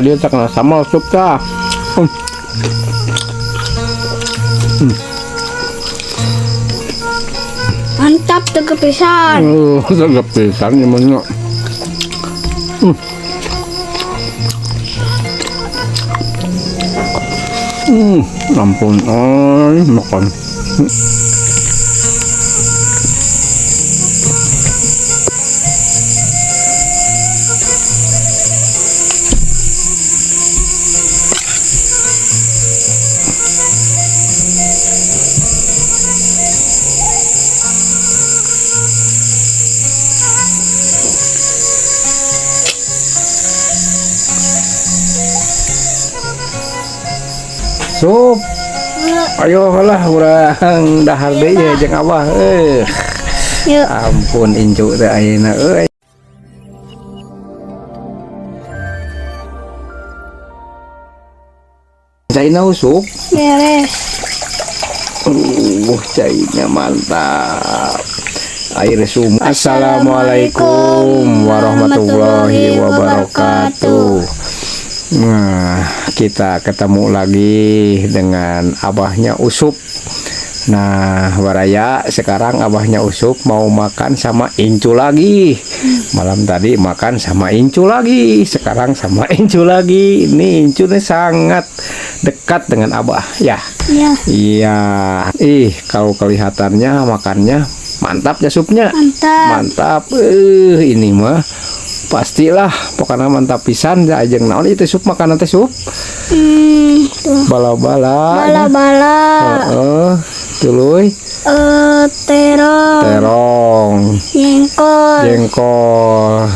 Dia tak kena sambal sup tah. Mantap tuh kepisan. Tegap pisan ieu mah nya. Ampun euy, makan. Sup. Ayo lah urang dahar deui ye jeung Abah. Yuk. Ampun incu teh ayeuna euy. Caina usuk. Beres. Caina mantap. Air sumur. Assalamualaikum warahmatullahi wabarakatuh. Nah, kita ketemu lagi dengan abahnya Usup. Nah, Baraya, sekarang abahnya Usup mau makan sama Incu lagi. Malam tadi makan sama Incu lagi, sekarang sama Incu lagi. Ini Incu nih sangat dekat dengan abah, ya. Ya. Iya. Ih, kalau kelihatannya makannya mantap ya supnya. Mantap. Mantap. Ini mah pastilah pokoknya mantap pisan ya ajeng naon itu sup makanan teh sup. Tuh. Bala-bala. Bala-bala. Heeh, tuluy. Terong. Terong. Jengkol. Jengkol.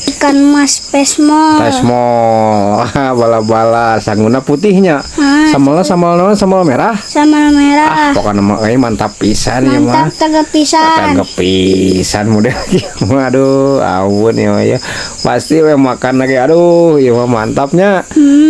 Ikan mas pesmol. Pesmol. Bala-bala sanguna putihnya. Sambalnya sambal naon? Sambal merah. Sambal merah. Ah, pokoknya mah euy mantap pisan ya mah. Mantap tegap pisan. Tegap pisan model kieu. Aduh, ampun ya mah ya. Pasti we makan lagi. Aduh, ieu mah mantapnya.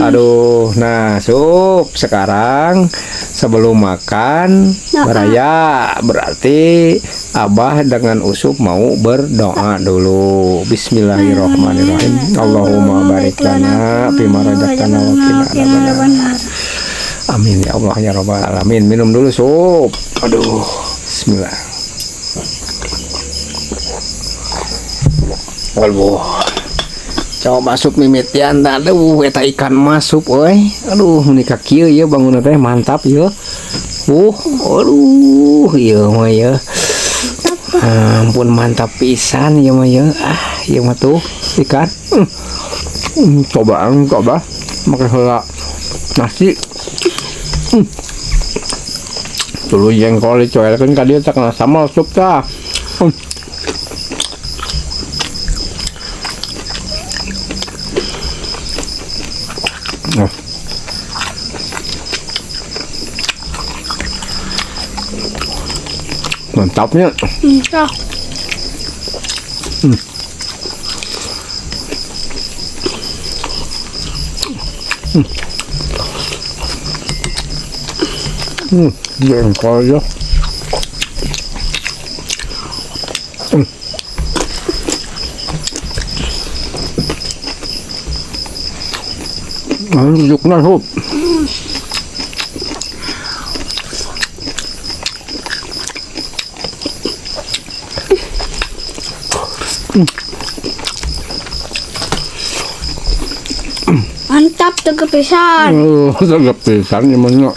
Aduh, nah sup sekarang sebelum makan beraya berarti Abah dengan Usup mau berdoa dulu. Bismillahirrahmanirrahim. Allahumma barik lana fima razaqtana wa qina adzabannar. Amin ya Allah ya rabbal alamin. Minum dulu sup. Aduh, bismillah. Waduh. Coba sup mimitian aduh eta ikan masuk euy. Aduh meuni ka kieu ieu bangunna teh mantap ieu. Aduh ieu mah ieu. Ampun mantap pisan ieu mah ieu. Ah, ieu mah tuh ikan. Cobaan coba make heula nasi. Tuluy jengkol dicoelkeun ka dieu teh kena sambal sup tah. Nah. Mantapnya. Mantap. Jengkol ya. Sejukna sup. Mantap tegap pisan. Tegap pisan ieu mah nya.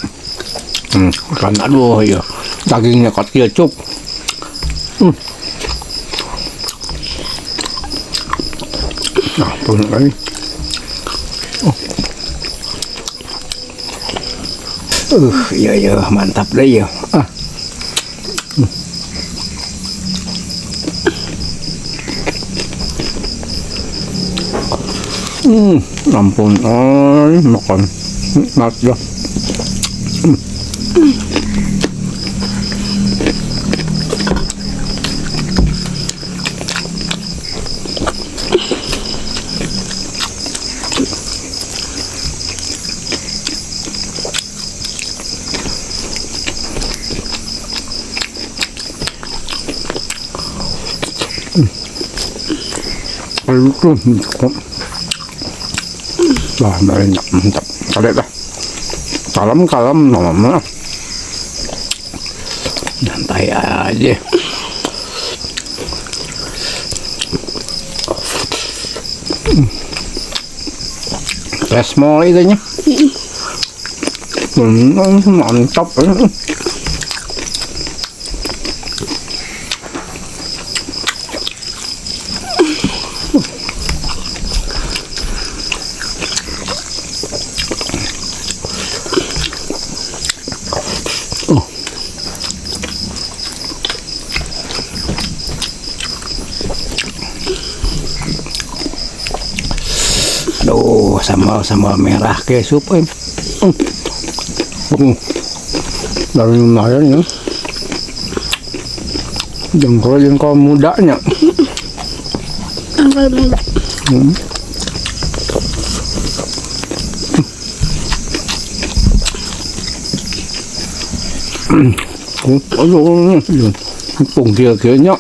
Kan aduh ya. Dagingnya kecil cup. Nah, pun lagi. Oh. Iya iya mantap deh ya. Ah. Ampun, ay, makan. Nikmat dah. Wah, banyak mantap. Kali dah. Kalem-kalem mama. Nyantai aja. Tes mall itunya. Mantap. Aduh, sambal-sambal merah ke sup. Dari lumayan ya. Jengkol mudanya. Jengkol muda. Aduh, pung kia-kianya.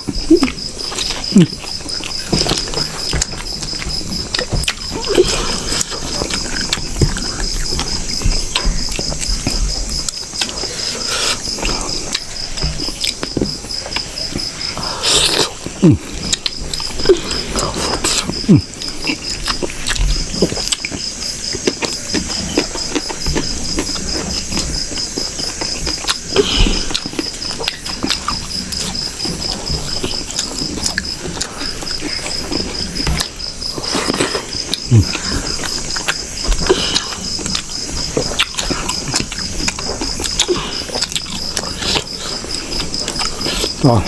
Oh,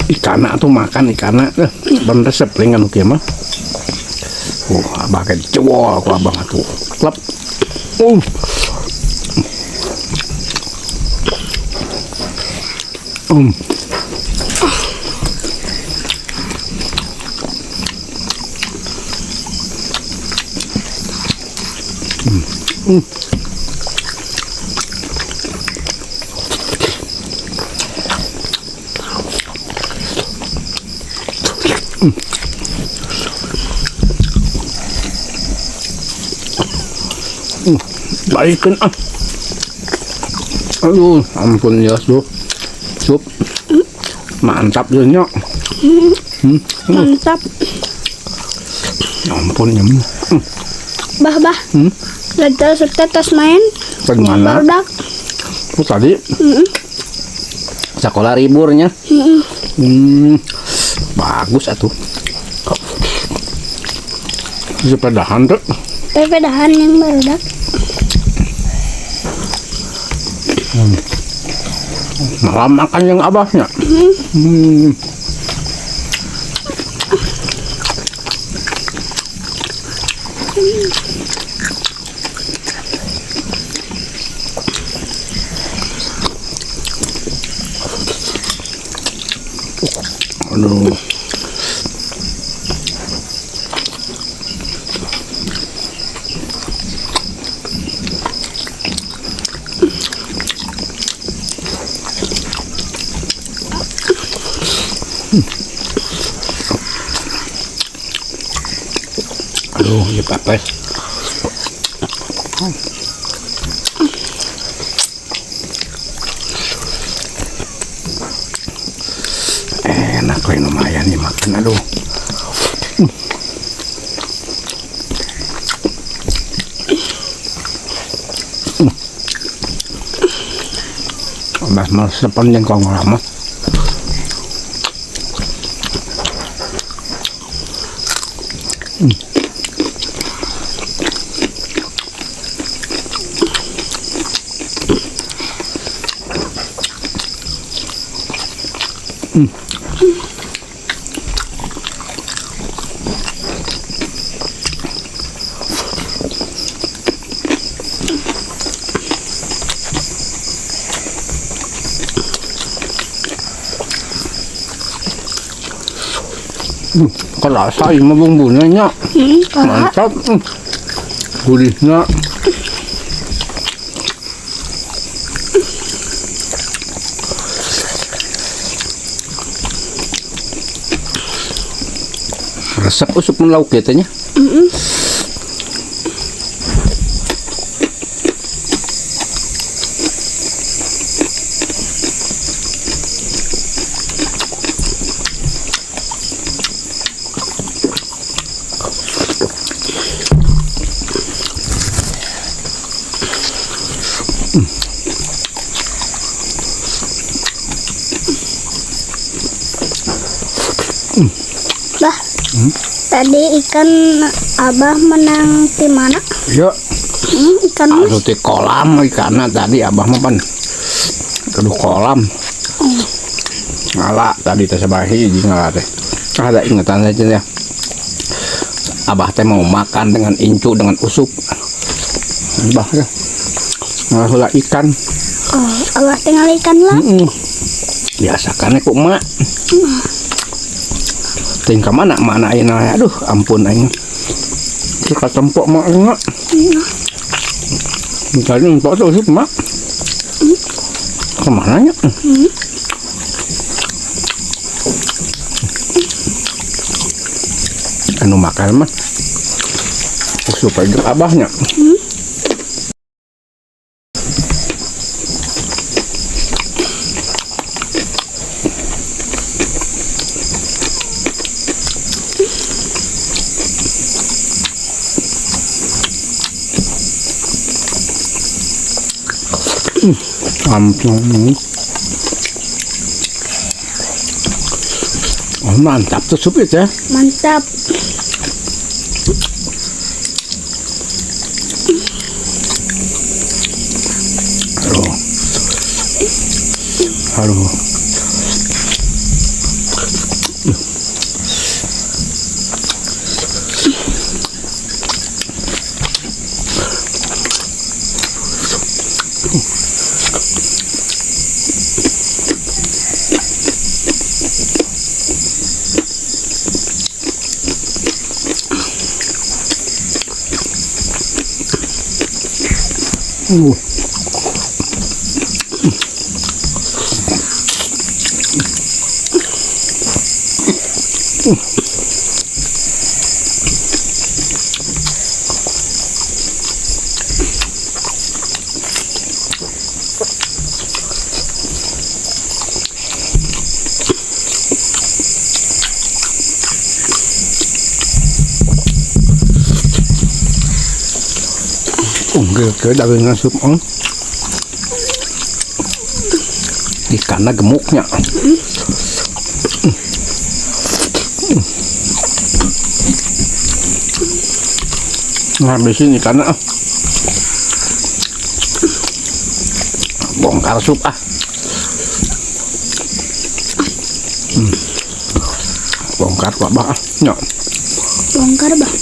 Ikan tuh makan ikan tuh ban resep ringan oke mah. Abah kayak cowok aku abang tuh. Klep. Baikin ah. Aduh, ampun ya sup. Sup. Mantap jadinya. Mantap. Ampun ya. Bah bah. Lada serta tas main. Gimana? Oh, tadi. Sekolah liburnya. Bagus atuh. Sepedahan tuh. Sepedahan yang baru dak. Malah makan yang abahnya. Aduh. Aduh, ya pepes. Enak lah, lumayan nih makan, aduh. Mas mas sepanjang kau lama. Kerasa ini bumbunya nya. Mantap. Gurihnya. Resep usup lauk katanya. Bah, tadi ikan Abah menang di mana? Ya. Ikan mas. Aduh, di kolam ikannya tadi Abah mah pan. Aduh, kolam. Ngala tadi teh sabaraha hiji ngala teh. Ada ingatan saja ya. Abah teh mau makan dengan incu dengan usup. Abah ya. Ngala heula ikan. Oh, Abah teh ngala ikan lah. Biasa kan ku emak. Ting ka mana mana ayeuna, aduh ampun aing. Suka tempok mak emak. Tadi empok tuh usup mak. Kemana nya? Anu makan mah usup aja abahnya. Ampun. Oh, mantap tuh sup itu ya. Mantap. Aduh. Aduh. Oke, dagingnya sup, Ikannya gemuknya. Ngabisin ikannya. Bongkar sup ah. Bongkar kok bah. Ya. Bongkar bah.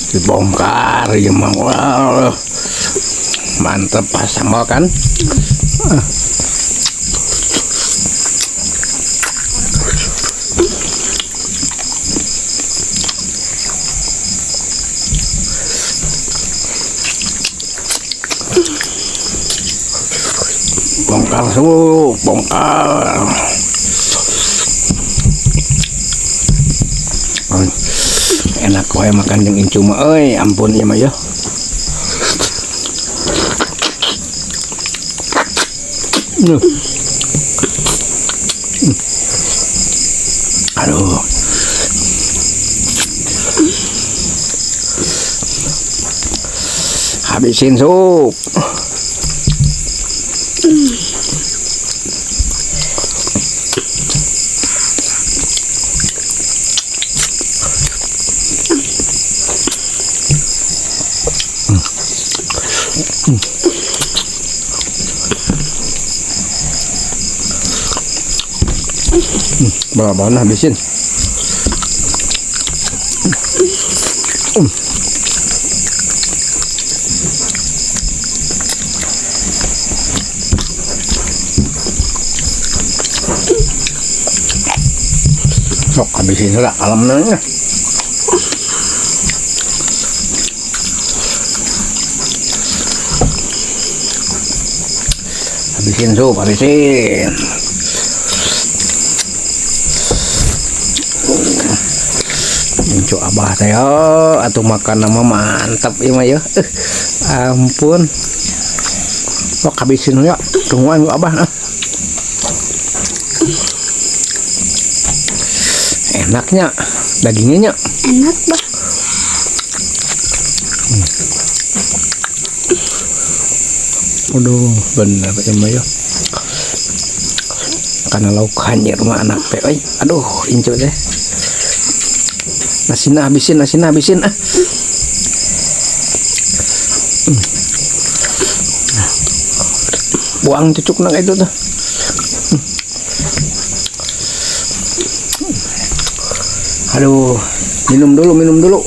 Dibongkar ya mang, wah, mantep pas sambal kan. Bongkar semua, bongkar. Enak wae makan jeung incu mah euy, ampun ieu mah ya. Aduh. Habisin sup. Bawa-bawa habisin. Sok habisin lah alamnya. Habisin sup, habisin. Incu abah teh yo, atuh makan nama mantap ieu mah yo. Ampun. Wah, habisin ya. Tungguan ku Abah ah. Enaknya dagingnya nya. Enak, Bah. Aduh, bener ya mah ya. Karena lauk hanyir mah anak teh euy. Aduh, incu teh. Nasina habisin, nasina habisin ah. Buang cucuk nang itu tuh. Aduh, minum dulu, minum dulu.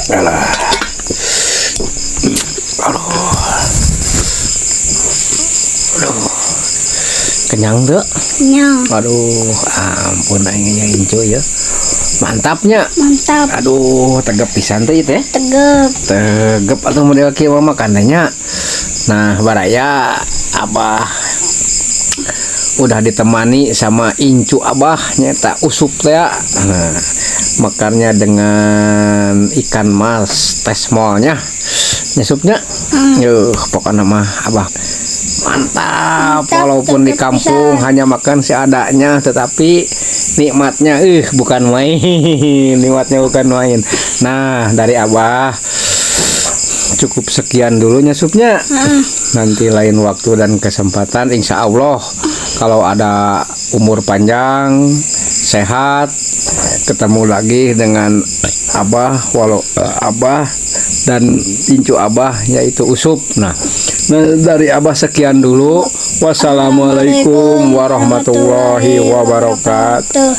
Alah. Aduh. Aduh. Kenyang tuh. Kenyang. Aduh, ampun aing nya incu ya. Mantapnya. Mantap. Aduh, tegep pisan teh ieu teh. Tegep. Tegep atuh model kieu mah makanannya. Nah, baraya Abah udah ditemani sama incu Abah nyata Usup teh. Nah, makannya dengan ikan mas tesmolnya. Nyesupnya. Yuh, pokoknya mah Abah mantap. Mantap, walaupun di tegep kampung pisan. Hanya makan seadanya, tetapi nikmatnya bukan main. Nikmatnya bukan main. Nah, dari Abah cukup sekian dulu nyasupnya. Nanti lain waktu dan kesempatan, insya Allah kalau ada umur panjang, sehat, ketemu lagi dengan Abah, walau Abah dan incu Abah yaitu Usup. Nah, dari Abah sekian dulu. Wassalamualaikum warahmatullahi wabarakatuh. Tuh.